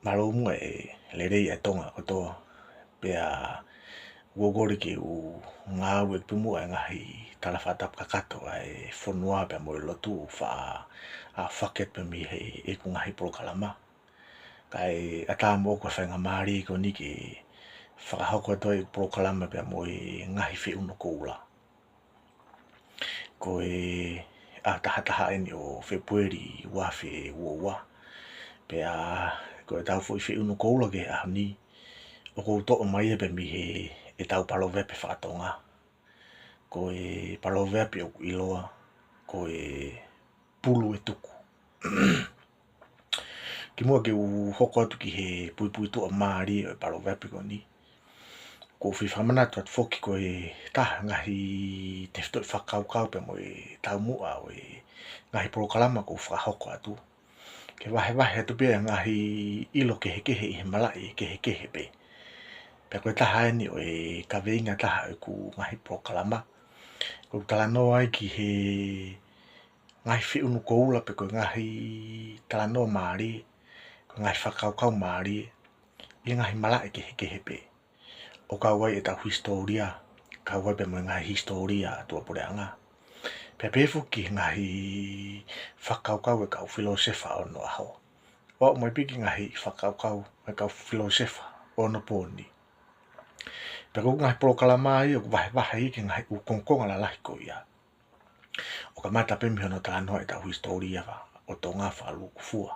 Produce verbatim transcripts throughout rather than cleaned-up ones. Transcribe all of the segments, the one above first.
Mālō muʻa e lelei ʻa Tonga kotoa, pea ʻoku ou kole ke u ngāueʻaki pē muʻa e ngaahi tala fakatapu kakato ʻa e fonua pea mo e lotu ʻoku faʻa aofaki atu pē mei heʻeku ngaahi polokalama. Kae ʻatā moʻoku e faingamālie ko eni ke fakahoko atu ai e polokalama pea mo e ngaahi feʻunu koula. Ko e ʻaho taha taha eni ʻo Fēpueli ua afe ua ua. Pea ko ʻetau foʻi feʻunu koula ki he ʻaho ni, ʻoku ou toʻo mai ia pē mei heʻetau paloveape fakatonga. Ko e paloveape ʻoku ʻiloa ko e pulu e tuku. Kimuʻa ke u hoko atu ki he puipuituʻa mālie ʻo e paloveape ko eni, ʻoku ou fie fakamanatu atu foki ko e taha e ngaahi tefitoʻi fakakaukau pea mo e taumuʻa ʻo e ngaahi polokalama ʻoku ou fakahoko atu, ke vahevahe atu pē e ngaahi ʻilo kehekehe ʻi he malaʻe kehekehe pē. Pea ko e taha eni ʻo e kaveinga taha ʻo ʻeku ngaahi polokalama, ʻoku ou talanoa ai ki he ngaahi feʻunu koula pe ko e ngaahi talanoa mālie, ko e ngaahi fakakaukau mālie ʻi he ngaahi malaʻe kehekehe pē, ʻo kau ai ʻetau hisitōlia, kau ai pē mo e ngaahi hisitōlia ʻa tuʻapuleʻanga. Pea pehē foki ki he ngaahi fakakaukau ʻa e kau filōsefa ʻo onoʻaho, ʻo aʻu mai pē ki he ngaahi fakakaukau ʻa e kau filōsefa ʻo onopooni. Pea ko e ngaahi polokalama ia ʻoku vahevahe ia ki he ngaahi ʻū kongokonga lalahi ko ia, ʻo kamata pē mei hono talanoa ʻetau hisitōlia ʻo Tonga fakalūkufua,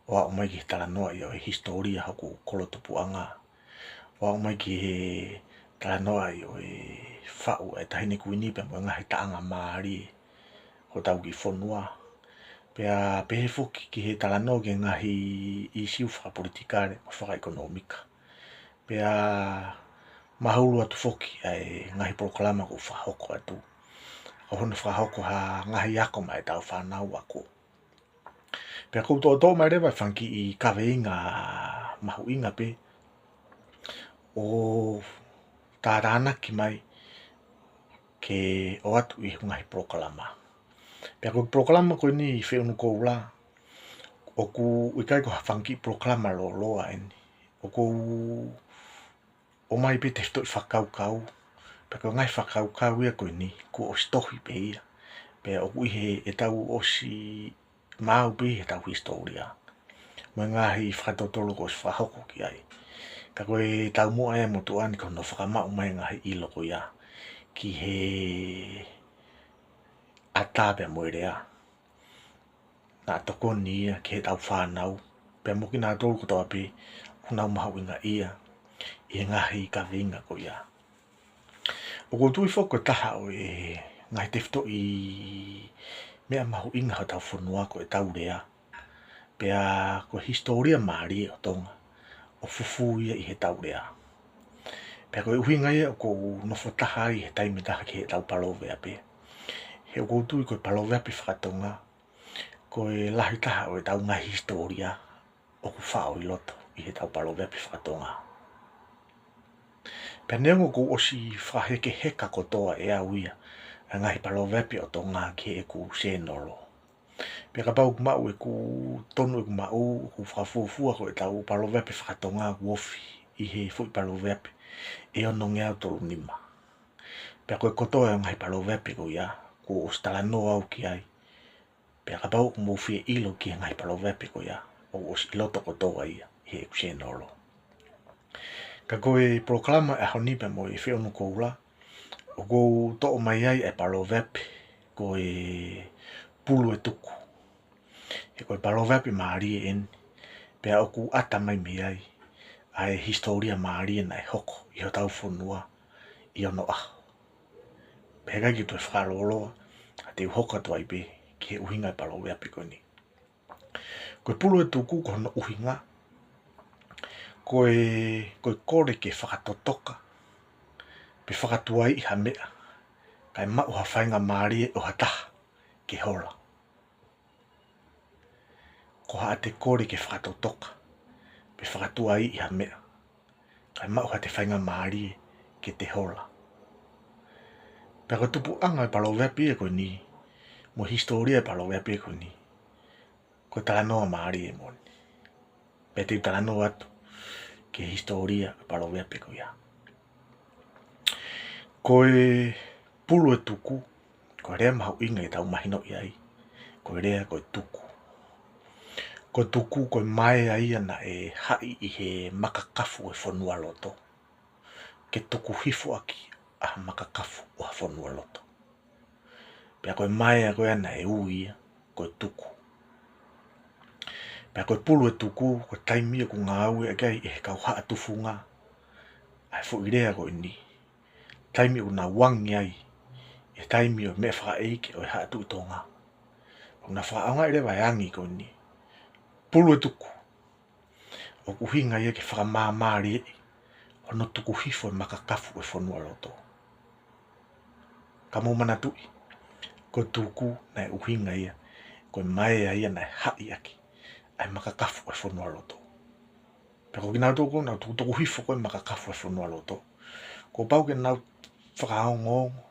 ʻo aʻu mai ki he talanoa ia ʻo e hisitōlia hoku kolo tupuʻanga, ʻo aʻu mai ki he talanoa ia ʻo e faʻu ʻa e Taʻahine Kuini pea mo e ngaahi taʻanga mālie ʻo hotau kiʻi fonua. Pea pehē foki ki he talanoa ki he ngaahi ʻīsiu fakapolitikale mo fakaʻekonōmika. Pea mahulu atu foki ʻa e ngaahi polokalama ʻoku ou fakahoko atu, ʻo hono fakahoko ha ngaahi ako maʻa ʻetau fānau ako. Pea ʻoku ou toʻotoʻo mai leva e fanga kiʻi kaveinga mahuʻinga pē ʻo tātānaki mai ke ʻoatu ʻi he ngaahi polokalama. Pea ko e polokalama ko eni, feʻunu koula, ʻoku ʻikai ko ha fanga kiʻi polokalama lōloa eni. ʻOku ou ʻomai pē tefitoʻi fakakaukau, pea ko e ngaahi fakakaukau ia ko eni kuo ʻosi tohi pē ia, pea ʻoku ʻi heʻetau ʻosi maʻu pē ʻi heʻetau hisitōlia mo e ngaahi fakatotolo kuo ʻosi fakahoko ki ai. Ka ko e taumuʻa ia motuʻa ni ko hono fakamaʻu mai e ngaahi ʻilo ko ia ki he ʻata pea mo e lea, naʻa tokoni ia ki heʻetau fānau pea mo kinautolu kotoa pē ʻoku nau mahuʻingaʻia ʻi he ngaahi kaveinga ko ia. ʻOku ou tui foki ko e taha ʻo e ngaahi tefitoʻi meʻa mahuʻinga hotau fonua ko ʻetau lea. Pea ko e hisitōlia mālie ʻo Tonga ʻoku fufū ia ʻi heʻetau lea. Pea ko e ʻuhinga ia ʻoku ou nofo taha ai he taimi ʻe taha ki heʻetau paloveape, he ʻoku ou tui ko e paloveape fakatonga ko e lahi taha ʻo ʻetau ngaahi hisitōlia ʻoku faʻo ʻi loto ʻi heʻetau paloveape fakatonga. Pea neongo kuo ʻosi fakahekeheka kotoa ʻe au ia ʻa e ngaahi paloveape ʻo Tonga ki heʻeku sēnolo, pea kapau ʻoku maʻu ʻeku tonu ʻeku maʻu, ʻoku ou fakafuofua ko ʻetau paloveape fakatonga ʻoku ofi ʻi he foʻi paloveape ʻe onongeau tolu nima. Pea ko e kotoa e ngaahi paloveape ko ia kuo ʻosi talanoa au ki ai. Pea kapau ʻoku mou fie ʻilo ki he ngaahi paloveape ko ia, ʻoku ʻosi ʻi loto kotoa ia ʻi heʻeku sēnolo. Ka ko e polokalama ʻo e ʻaho ni pea mo e feʻunu koula, ʻoku ou toʻo mai ai e paloveape ko e pulu e tuku. He ko e paloveape mālie eni, pea ʻoku ʻata mai mei ai ʻa e hisitōlia mālie naʻe hoko ʻi hotau fonua ʻi onoʻaho. Pea ʻikai ke u toe fakalōloa, ka te u hoko atu ai pē ki he ʻuhinga e paloveape ko eni. Ko e pulu e tuku, ko hono ʻuhinga ko e, ko e kole ke fakatotoka pe fakatuaiʻi ha meʻa kae maʻu ha faingamālie ʻo ha taha ke hola. Ko haʻate kole ke fakatotoka pe fakatuaiʻi ha meʻa kae maʻu haʻate faingamālie ke te hola. Pea ko e tupuʻanga e paloveape ko eni mo e hisitōlia e paloveape ko eni, ko e talanoa mālie moʻoni. ʻe te u talanoa atu ki he hisitōlia ʻo e paloveape ko ia. Ko e pulu ʻe tuku, ko e lea mahuʻinga ʻi heʻetau mahinoʻi ai, ko e lea ko e tuku. Ko e tuku, ko e maea ia naʻe haʻi ʻi he makakafu ʻo e fonualoto ke tuku hifo ʻaki ʻa e makakafu ʻo ha fonualoto. Pea ko e maea ko ia naʻe ui ia ko e tuku. Pea ko e pulu ʻe tuku, ko e taimi ʻoku ngāueʻaki ai ʻe he kau haʻa tufunga ʻa e foʻi lea ko eni, taimi ʻoku nau angi ai ʻi he taimi ʻo e meʻafakaʻeiki ʻo e Haʻa Tuʻi Tonga. ʻOku nau fakaʻaongaʻi leva e angi ko eni, pulu ʻe tuku, ʻoku ʻuhinga ia ke fakamāmālieʻi hono tuku hifo e makakafu ʻo e fonualoto. Ka mou manatuʻi, ko e tuku naʻe ʻuhinga ia ko e maea ia naʻe haʻi ʻaki ʻa e makakafu ʻo e fonualoto. Pea ko kinautolu ʻoku nau tukutuku hifo ko ē makakafu ʻo e fonualoto, kuo pau ke nau fakaongoongo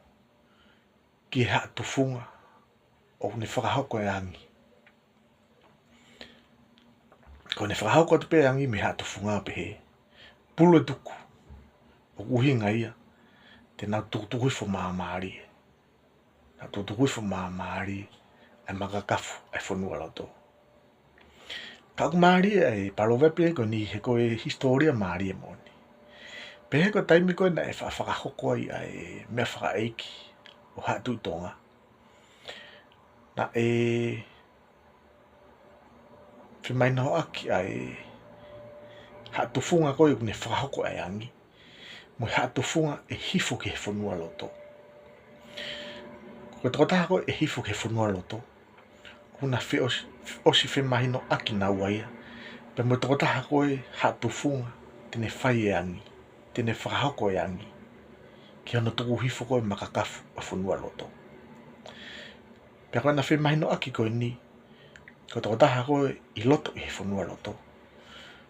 ki he haʻa tufunga ʻoku ne fakahoko e angi. Ko ʻene fakahoko atu pē e angi mei he haʻa tufunga ʻo pehē, pulu ʻe tuku, ʻoku ʻuhinga ia te nau tukutuku hifo māmālie. Nau tukutuku hifo māmālie ʻa e makakafu ʻo e fonualoto. Ka ʻoku mālie ʻa e paloveape ko eni he ko e hisitōlia mālie moʻoni. Pehē ko e taimi ko ē naʻe fa-, fakahoko ai ʻa e meʻafakaʻeiki ʻo Haʻa Tuʻi Tonga, naʻe femahinoʻaki ʻa e haʻa tufunga ko ē ʻoku ne fakahoko ʻa e angi mo e haʻa tufunga ʻe hifo ki he fonualoto. Ko e tokotaha ko ē ʻe hifo ki he fonualoto, ʻoku na feʻosi, ʻosi femahinoʻaki naua ia pea mo e tokotaha ko ē haʻa tufunga te ne fai e angi, te ne fakahoko e angi ki hono tuku hifo ko ē makakafu ʻo e fonualoto. Pea ko ʻena femahinoʻaki ko eni, ko e tokotaha ko ē ʻi loto ʻi he fonualoto,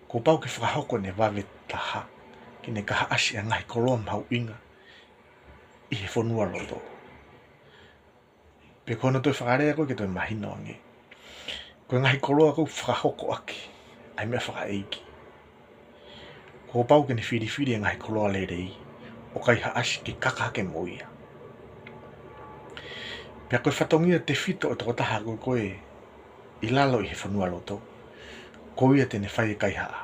kuo pau ke fakahoko ʻene vave taha ke ne kahaʻasi ʻa e ngaahi koloa mahuʻinga ʻi he fonualoto. Pea ko hono toe fakalea ko ē ke toe mahino ange, ko e ngaahi koloa ko ē ʻoku fakahoko ʻaki ʻa e meʻafakaʻeiki, kuo pau ke ne filifili e ngaahi koloa lelei ʻo kaihaʻasi ke kaka hake mo ia. Pea ko e fatongia tefito ʻo e tokotaha ko ē ʻi lalo ʻi he fonualoto, ko ia te ne fai e kaihaʻa.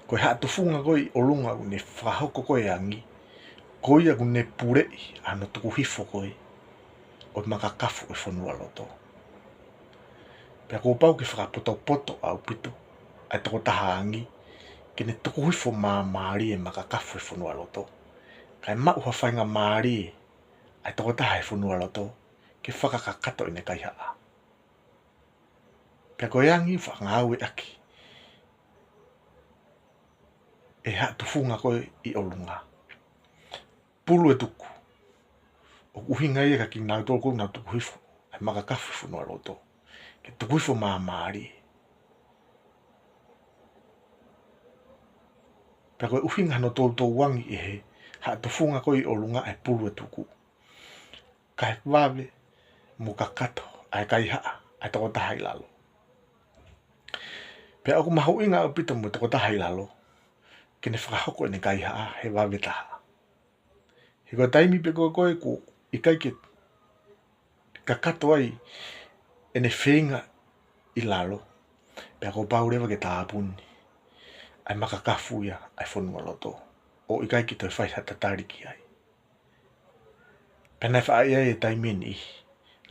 Ko e haʻa tufunga ko ē ʻi ʻolunga ʻoku ne fakahoko ko ē e angi, ko ia ʻoku ne puleʻi ʻa hono tuku hifo ko ē ʻo e makakafu ʻo e fonualoto. Pea kuo pau ke fakapotopoto ʻaupito ʻa e tokotaha angi ke ne tuku hifo māmālie e makakafu ʻo e fonualoto, kae maʻu ha faingamālie ʻa e tokotaha ʻi he fonualoto ke fakakakato ʻene kaihaʻa. Pea ko e angi ʻoku fakangāueʻaki ʻe he haʻa tufunga ko ē ʻi ʻolunga, pulu ʻe tuku, ʻoku ʻuhinga ia kia kinautolu ʻoku nau tuku hifo ʻa e makakafu ʻo e fonualoto ke tuku hifo māmālie. Pea ko e ʻuhinga hono toutou angi ʻe he haʻa tufunga ko ē ʻi ʻolunga ʻa e pulu ʻe tuku, kae vave mo kakato ʻa e kaihaʻa ʻa e tokotaha ʻi lalo. Pea ʻoku mahuʻinga ʻaupito mo e tokotaha ʻi lalo ke ne fakahoko ʻene kaihaʻa he vave taha. He ko e taimi pē ko ē ʻoku ʻikai ke kakato ai ʻene feinga ʻi lalo, pea kuo pau leva ke tāpuni ʻa e makakafu ia ʻa e fonualoto, ʻo ʻikai ke toe fai ha tatali ki ai. Pea naʻe faʻa ʻi ai e taimi ʻe niʻihi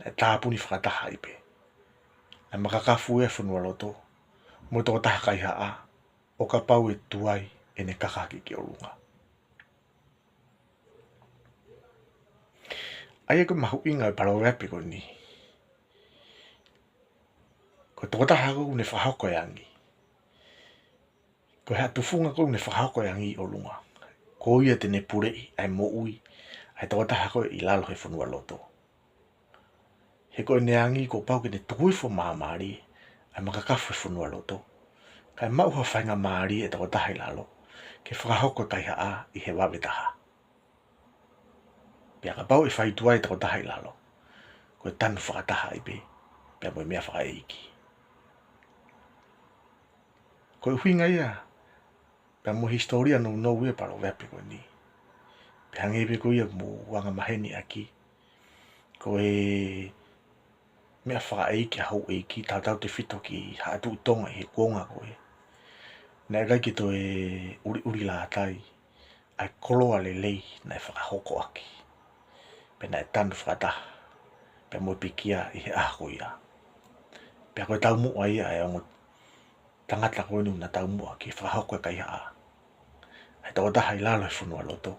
naʻe tāpuni fakataha ai pē ʻa e makakafu ia ʻa e fonualoto mo e tokotaha kaihaʻa, ʻo kapau ʻe tuai ʻene kaka hake ki ʻolunga. ʻA ia ko e mahuʻinga ʻo e paloveape ko eni, ko e tokotaha ko ē ʻoku ne fakahoko e angi, ko e haʻa tufunga ko ē ʻoku ne fakahoko e angi ʻi ʻolunga, ko ia te ne puleʻi ʻa e moʻui ʻa e tokotaha ko ē ʻi lalo he fonualoto. He ko ʻene angi kuo pau ke ne tuku hifo māmālie ʻa e makakafu ʻo e fonualoto, kae maʻu ha faingamālie ʻa e tokotaha ʻi lalo ke fakahoko e kaihaʻa ʻi he vave taha. Pea kapau ʻe fai tuai e tokotaha ʻi lalo, ko e tanu fakataha ai pē pea mo e meʻafakaʻeiki. Ko e ʻuhinga ia, pea mo e hisitōlia nounou ia e palōveape ko eni. Pea hangē pē ko ia ʻoku mou angamaheni ʻaki, ko e meʻa fakaʻeiki ʻa houʻeiki, tautautefito ki Haʻa Tuʻi Tonga ʻi he kuonga ko ē, naʻe ʻikai ke toe ʻuliʻulilātai ʻa e koloa lelei naʻe fakahoko ʻaki, pea naʻe tanu fakataha pea mo e pekia ʻi he ʻaho ko ia. Pea ko e taumuʻa ia ʻa e ongo tangata ko eni naʻa na taumuʻa ke fakahoko e kaihaʻa, ʻa e tokotaha ʻi lalo he fonualoto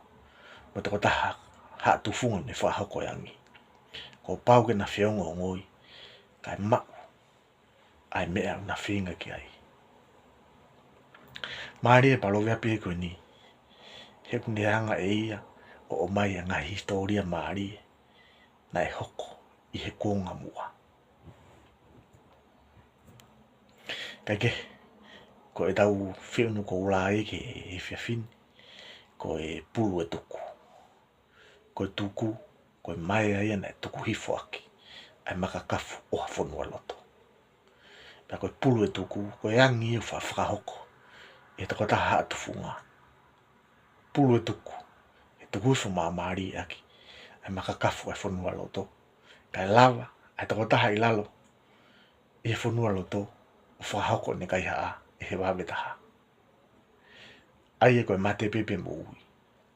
mo e tokotaha haʻa tufunga naʻe fakahoko e angi, kuo pau ke na feongoongoi kae maʻu ʻa e meʻa ʻoku na feinga ki ai. Mālie e palōveape ko eni, he ʻoku ne hanga ʻe ia ʻo ʻomai e ngaahi hisitōlia mālie naʻe hoko ʻi he kuonga muʻa. Kae kehe, ko ʻetau feʻunu koula ia ki he efiafi ni, ko e pulu e tuku. Ko e tuku, ko e maea ia naʻe tuku hifo ʻaki ʻa e makakafu ʻo ha fonualoto. Pea ko e pulu e tuku, ko e angi ia ʻoku fa-, fakahoko ʻe he tokotaha haʻa tufunga. Pulu e tuku, ʻe tuku hifo māmālie ʻaki ʻa e makakafu ʻa e fonualoto, kae lava ʻa e tokotaha ʻi lalo ʻi he fonualoto ʻo fakahoko ʻene kaihaʻa ʻi he vave taha. ʻA ia ko e mate pē pea moʻui.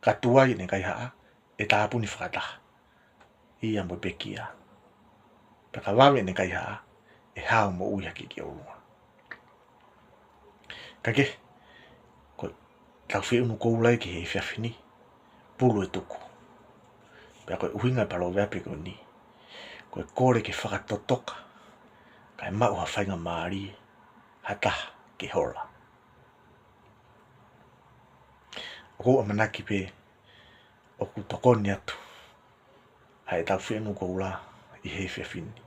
Ka tuai ʻene kaihaʻa, ʻe tāpuni fakataha ia mo e pekia. Pea ka vave ʻene kaihaʻa, ʻe hao moʻui hake ki ʻolunga. Kae kehe, ko ʻetau feʻunu koula ia ki he efiafi ni, pulu e tuku. Pea ko e ʻuhinga e palōveape ko eni, ko e kole ke fakatotoka kae maʻu ha faingamālie ha taha ke hola. ʻOku ou ʻamanaki pē ʻoku tokoni atu ʻa ʻetau feʻunu koula ʻi he efiafi ni.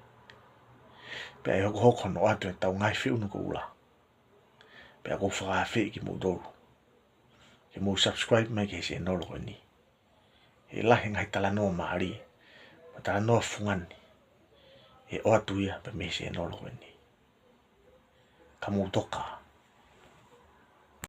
Pea ʻe hokohoko hono ʻoatu ʻetau ngaahi feʻunu koula, pea ʻoku ou fakaafeʻi kimoutolu ke mou subscribe mai ki he sēnolo ko eni. He lahi e ngaahi talanoa mālie mo e talanoa fungani ʻe ʻoatu ia pē mei he sēnolo ko eni. Ka mou toka